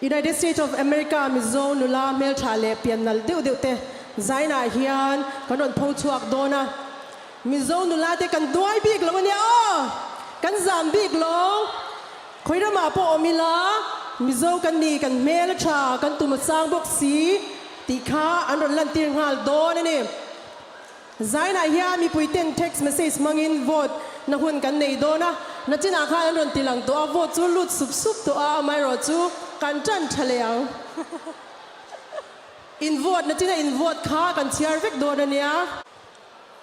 United States of America Mizo nula hmeltha leh pian nalh deuh deuh te zainah hian kan rawn pho chhuak dawn a. Mizo nula te kan duai bik lo ania aw! Kan zam bik lo. Khawi ramah pawh awm ila Mizo kan ni, kan hmel a tha, kan tum a sang bawk si tih kha an rawn lantir nghal dawn a ni. Zainah hian mipui ten text message hmangin vote na hun kan nei dawn a, nachinah khan an rawn ti lang tawh a, vote chu lut sup sup tawh a, amaherawh chu kan tan tha leh ang. In vote nachina in vote kha kan chhiar vek dawn a nia.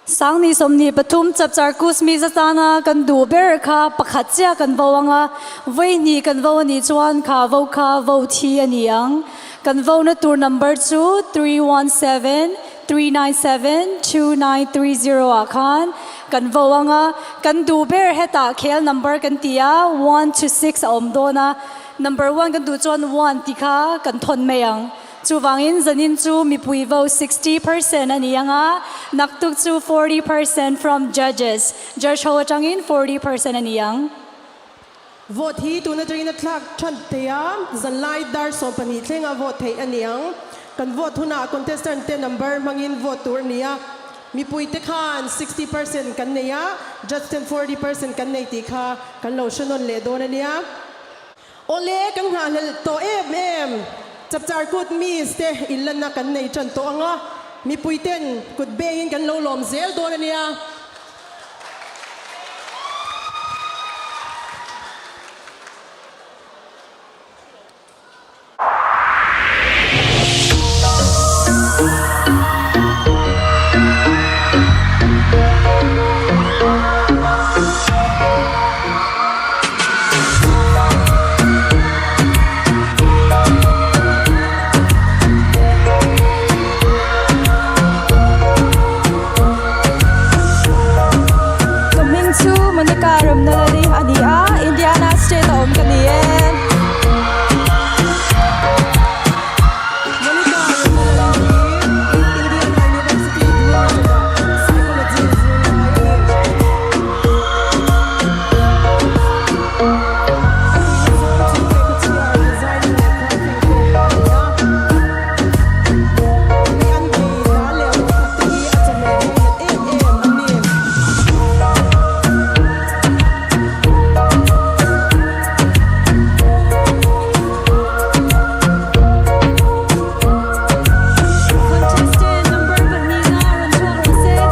Sangni 23 chapchar Kusmi zatana kan duh ber kha pakhat chiah kan vo ang a, vawi hnih kan vo a nih chuan kha vo kha vo thi a ni ang. Kan vo na tur number chu 317 397 2930 ah khan kan vo ang a, kan duh ber hetah khel number kan ti a, one to six a awm dawn a, number one kan duh chuan one tih kha kan thawn mai ang. Chuvangin zanin chu mipui vo 60% a ni ang a, naktuk chu 40% from judges, judge ho atangin 40% a ni ang. Vote hi tun atangin a thlak than thei a, zanlai dar 12 thlenga vote theih a ni ang. Kan vote hunah contestant te number hmangin vote tur a ni a, mipui te khan 60% kan nei a, judge ten 40% kan nei tih kha kan lo hre nawn leh dawn a nia. Awle, kan nghahhlelh tawh em em. Chapchar kut miss te inlanna kan nei tan tawh ang a, mipui ten kut bengin kan lo lawm zel dawn a nia. Ka hming chu Monica Ramnalali a ni a, Indiana state a awm ka ni e. Monica Ramnalali hi Indiana University Bloomington-ah Psychology zirlai a ni. A tuina zawng chu lehkha chhiar, designing leh crafting te a ni a. Hei an vei dal leh rawh khat te hi a chawhmeh ngainat em em a ni. Contestant number pahnihna rawn chhuak rawh se. Ka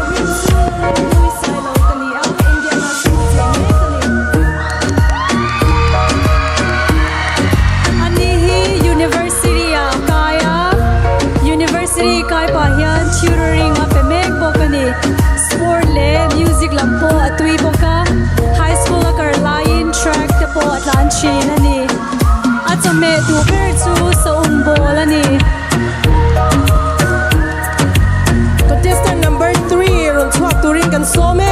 hming chu Rinhlui Sailo ka ni a, Indiana state cheng mek ka ni. Ani hi University ah kai a, University kai pah hian tutoring a pe mek bawk a ni. Sport leh music lam pawh a tui bawk a, high school a kar laiin track te pawh a tlan thin a ni. A chawhmeh duh ber chu saum ball a ni. Contestant number 3 rawn chhuak turin kan sawm e.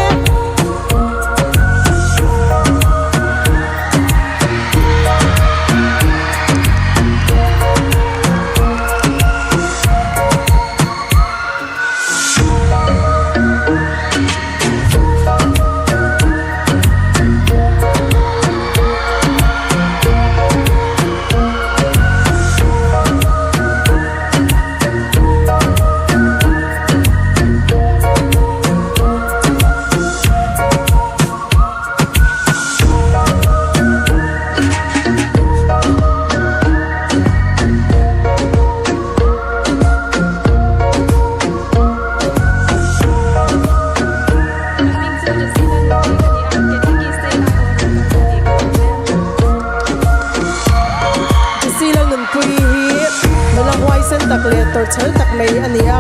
Laltuakpuii hi nula huaisen tak leh tawrhchhel tak mai a ni a,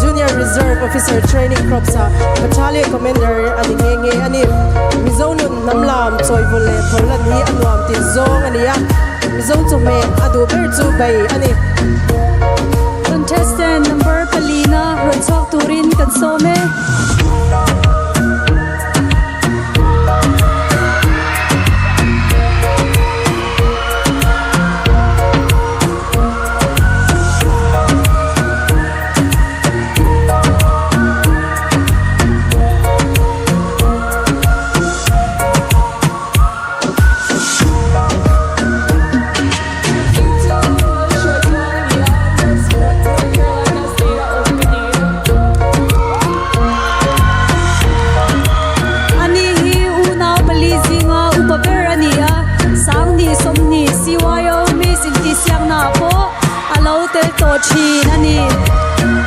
Junior Reserve Officer Training Corps-ah Battalion Commander a ni nghe nghe a ni. Mizo nun hnam lam chawivul leh pholan hi a nuam tih zawng a ni a, Mizo chawhmeh a duh ber chu bei a ni. Contestant number palina rawn chhuak turin kan sawm e. Ani hi unau pali zinga upa ber a ni a, Sangni 20 CYO Miss intihsiaknaah pawh a lo tel tawh thin a ni.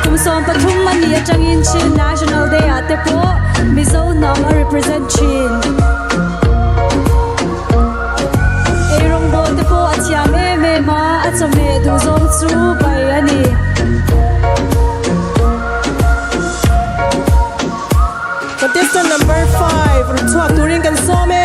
Kum 13 a nih atangin Chin National Day ah te pawh Mizo hnam a represent thin. Eirawngbawl te pawh a thiam em em a, a chawhmeh duhzawng chu bai a ni. Contestant number 5 rawn chhuak turin kan sawm e.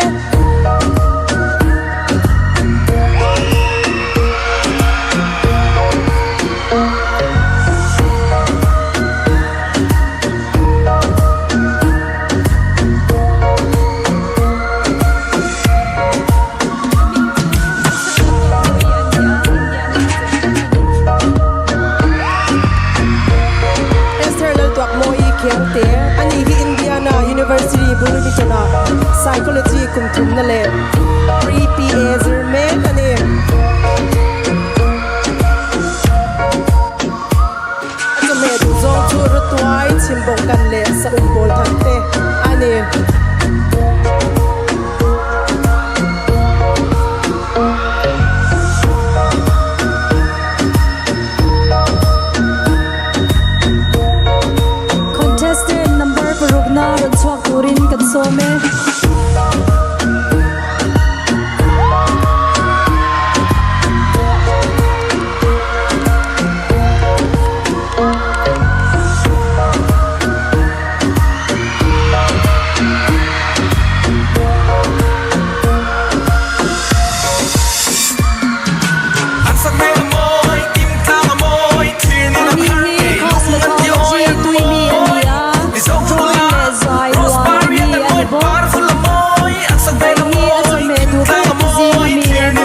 Esther Laltuakmawii Khiangte, ani hi Indiana University Bloomington-ah Psychology kum thumna leh Pre-PA zir mek a ni. A chawhmeh duh zawng chu Rawtuai, Chhimbawngkan leh Saum pawl that te a ni. Contestant number parukna rawn chhuak turin kan sawm e. Ani hi cosmetology tui mi a ni a, drawing leh zai huan mi a ni bawk. Hei hi a chawhmeh duh ber te zing a mi a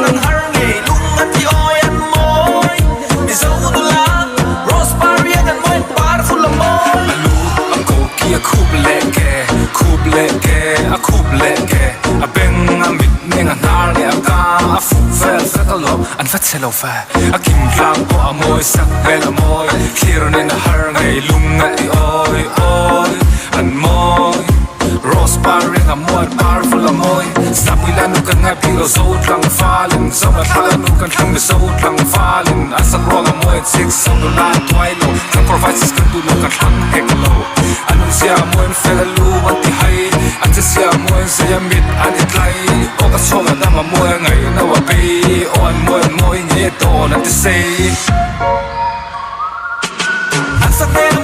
ni.